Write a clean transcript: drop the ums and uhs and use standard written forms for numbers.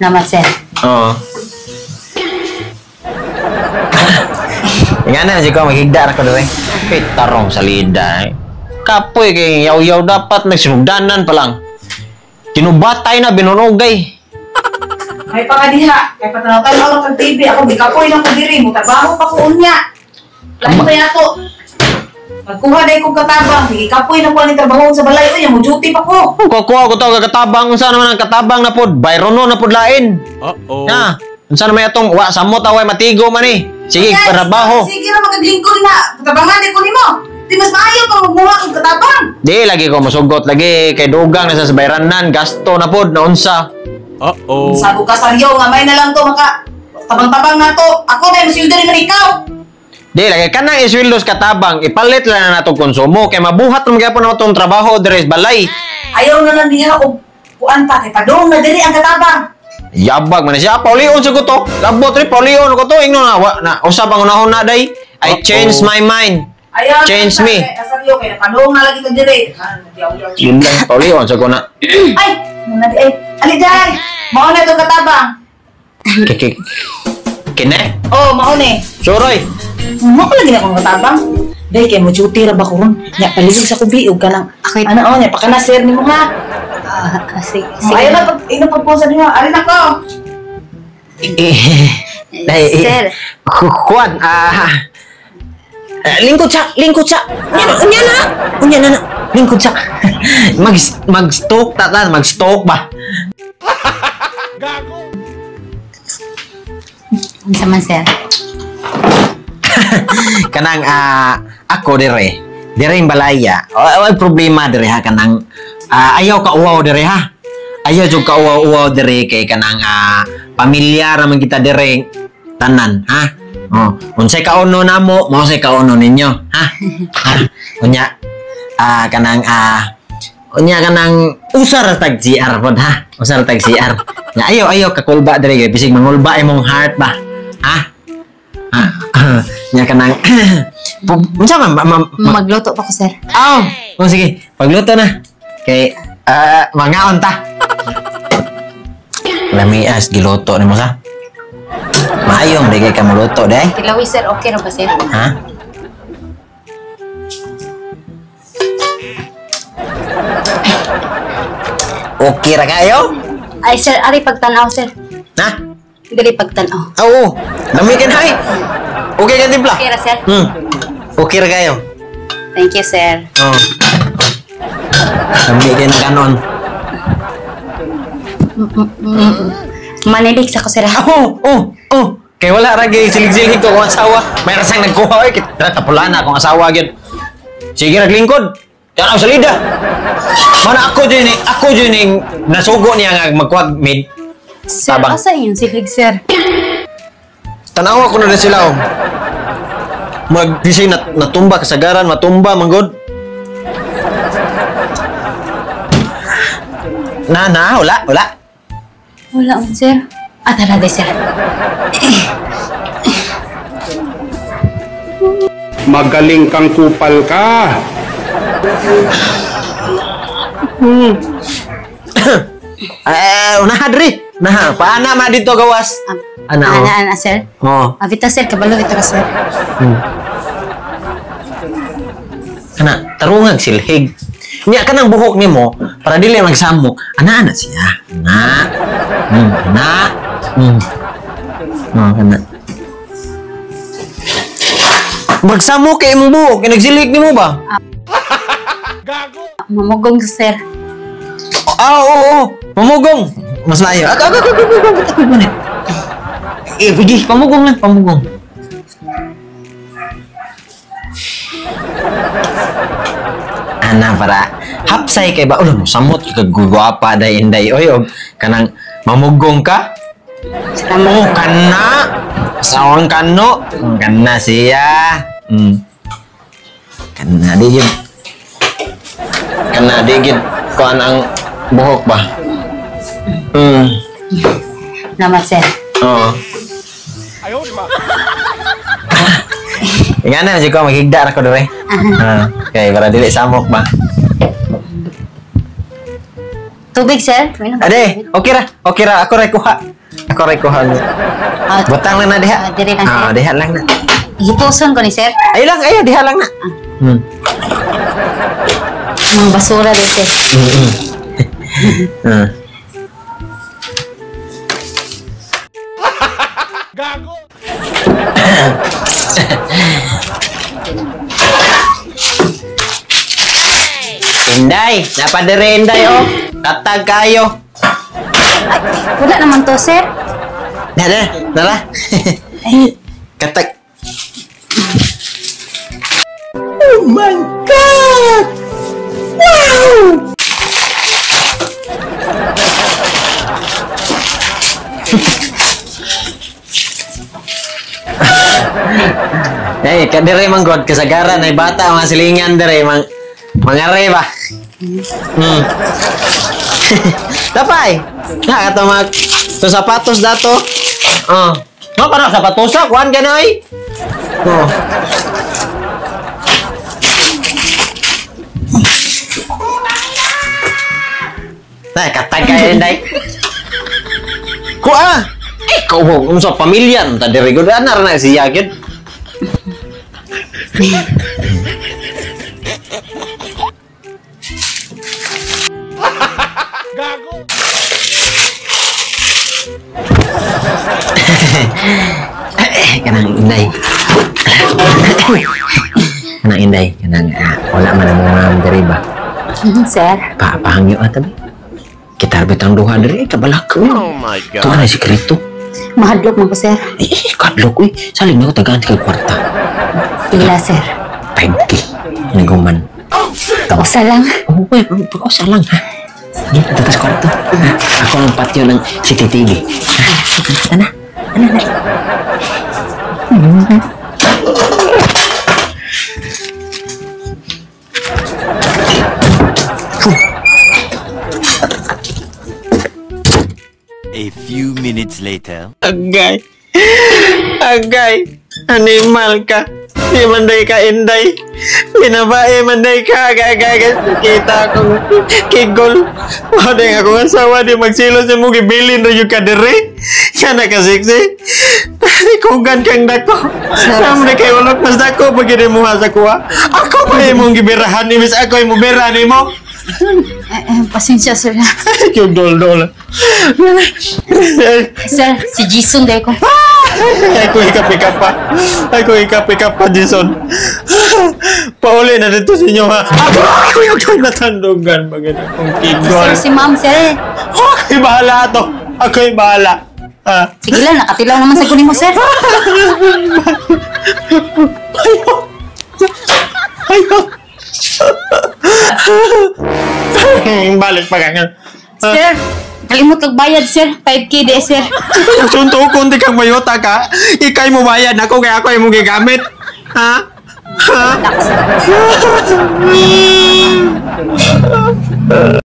Salamat, sir. Oo. Nga na, ko maghigda ra ko dire. Kay tarong salida. Eh. Kapoy kay yaw-yaw dapat nagsinugdanan pa lang. Kinubatay na binunugay. May pangadiha, kay patanaw-tanaw lang kag TV ako gikapoy lang ko diri, motrabaho pa ko unya. Lain pa yato. Magkuha dai kog katabang, gikapoy na ko ani trabaho sa balay unya, mo duty pa ko. Kukuha ko to katabang, unsa naman ang katabang na pod, bayrono na pod lain. Uh-oh. Na, unsa naman atong wa samot away matigo man eh. Sige, trabaho. Sige ra magaglingkod na, katabangan di ko nimo. Di mas maayo pa magmuha og katabang. Di lagi ko mosugot lagi kay dugang na sa bayranan, gasto na pod na unsa. Uh-oh. Sago ka saryo nga may na lang to maka tabang-tabang na to. Ako na masweldo rin ikaw. Di lagi kanang isweldo sa katabang, ipalit lang na nato konsumo kay mabuhat man gyapon na atong trabaho diri sa balay. Ayaw na lang diha og kuan pa kay padung na diri ang katabang. Yabag man siya, paulion sa ko to. Labot ri paulion ko to ingno na wa na usab ang unahon na day. I change my mind. Ayaw Change na me. Saryo kay padung na lagi ka diri. Yun lang paulion sa ko na. Ay, muna di ay. Ali day. Mao na tong katabang. Kiki. Kine? Oh, mao ni. Suroy. Mo ko lagi na akong katabang. Day kay mo duty ra ba ko ron? Nya paligog sa kubi og kanang Okay. Ano oh, nya pakana sir nimo ha. Sige. Sige. Ayaw na pag ino pagposa nimo. Ari na ko. Day, Sir. Kuan, lingkod sa, lingkod sa. Unya na, unya na. Unya na na. Lingkod sa. Mag-stalk ta ta, mag-stalk ba? Unsa man, sir? Kanang ako dire. Dire yung balaya. Ay problema dire ha kanang ayaw ka uwaw dire ha. Ayaw jud ka uwaw-uwaw dire kay kanang pamilya ra man kita dire tanan ha. Oh, unsay kauno namo, mao say kauno ninyo ha. Ha. Unya kanang unya kanang usar ra tag GR pod ha. Usar ra tag GR. Nya ayaw ayaw kakulba dire kay bisig mangulba imong heart ba. Ha? Nya kanang unsa man Magluto pa ko, sir. Oh, oh sige, pagluto na. Kay mangaon ta. Lamias giluto nimo sa. Maayong di kay ka moluto day. Tilawi, sir. Okay ra ba, sir? Ha? Okay ra kayo? Ay, sir. Ari pagtan-aw, sir. Ha? Dili pagtan-aw. Ah, oo. Lami ka na ay. Okay ka timpla? Okay ra, sir. Okay ra kayo. Thank you, sir. Oh. Lami kayo ng kanon. Manilig sa ko, sir. Ah, oo, oh, oh. Kay wala ra gyud silig-silig ko akong asawa. May rasang nagkuha oy, kita tapula na akong asawa gyud. Sige raglingkod. Tanaw salida. Mana ako jud ni nasugo niya nga magkuha mid. Sir, Tabang. asa inyong silig, sir? Tanawa ko na rin sila oh. Magbisay na, natumba kasagaran, matumba manggod. Na na wala, wala. Wala, sir. Ah, tara, di, sir. Magaling kang kupal ka. Eh, unaha diri. Nah, paana ma dito gawas? Ana, oh. Ana, ana, sir. Oh. Abita, sir. Kabalo dito ka, sir. Kana, tarungag silhig. Nya kanang buhok nimo para dili magsamok. Ana ana siya. Ana. Ana. Oh, kana. Magsamok kay imong buhok, kay nagsilhig nimo ba? Mamugong, sir. Ah, oo, oo. Mamugong. Mas layo. Ako, ako, ako, ako, ako, ako, ako, Eh, pigi, pamugong lang, pamugong. Ana, para hapsay kay ba? Ulo mo, samot ka kagugwapa day inday. Oy, og kanang mamugong ka? Salamat. Oh, kana. Sawang kano. Kana siya. Kana di gyud. Kana di gyud kuan ang buhok ba? Salamat, sir. Oo. Nga na, ko maghigda ra ko dire. Ah, kay para dili samok ba. Tubig, sir. Ade, okay ra. Okay ra, ako ra kuha. Ako ra kuha. Butang lang na diha. Dire lang, sir. Ah, diha lang na. Hipuson ko ni sir. Ayo lang, ayo diha lang na. Mga basura din, sir. Gago! Inday, napadere Inday oh. Katag kayo. Ay, wala naman to, sir. Dara, dara. Katag. Oh my God! Wow! Hey, kadere man god kasagaran ay bata mga silingan dere mang mangare ba. Tapay. Na kato mag to sapatos dato. Oh. No para sapatos sa kuan ganoy. Oh. Nay, katag kayo day. Kuha. Eh, kuha unsa pamilya ta diri gud anar na siya gyud. Gago! Kanang Inday. Kanang Inday, kanang wala man ang mga diri ba. Sir. Pa pahangyo ata ba. Kita bitang duha diri kabalak ko. Oh my God. Tuwa na sikreto. Mahadlok man ko, sir. Eh, kadlok uy. Salig na ko tagaan kag kwarta. Pila, sir. 5K. Naguman. Kausa lang. Oh, uy, pag-usa lang ha. Sige, tatas kwarto. Ako ang patio ng CCTV. Ha? Tana. Tana, tana. A few minutes later. Agay. Agay. Animal ka. Di man day ka, Inday. Binabae man day ka. Agay, agay, agay. Kita akong kigol. Mao day akong asawa. Di magsilo sa mong gibilin na yung kadere. Siya na kasiksi. Kugan kang dako. Sama na kay ulok mas dako pag mo sa kuha. Ako pa imong gibirahan ni Miss. Ako imong birahan ni mo. Pasensya, sir. Yung dol-dol. Sir, si Jason day ko. Ako ikap-ikap pa. Ako ikap-ikap pa, Jason. Pauli na dito sa inyo, ha? Ako yung natandugan. Maganda kong kigol. Sir, si ma'am, sir. Ako'y bahala to. Ako'y bahala. Ha? Sige lang, nakatilaw naman sa kunin mo, sir. Ayaw. Ayaw. Balik pa ganyan. Sir, kalimot kag bayad, sir. 5K di, sir. Sunto kung di kang mayota ka, ikay mo bayad ako kaya ako imong gigamit. Ha? Ha? Sir.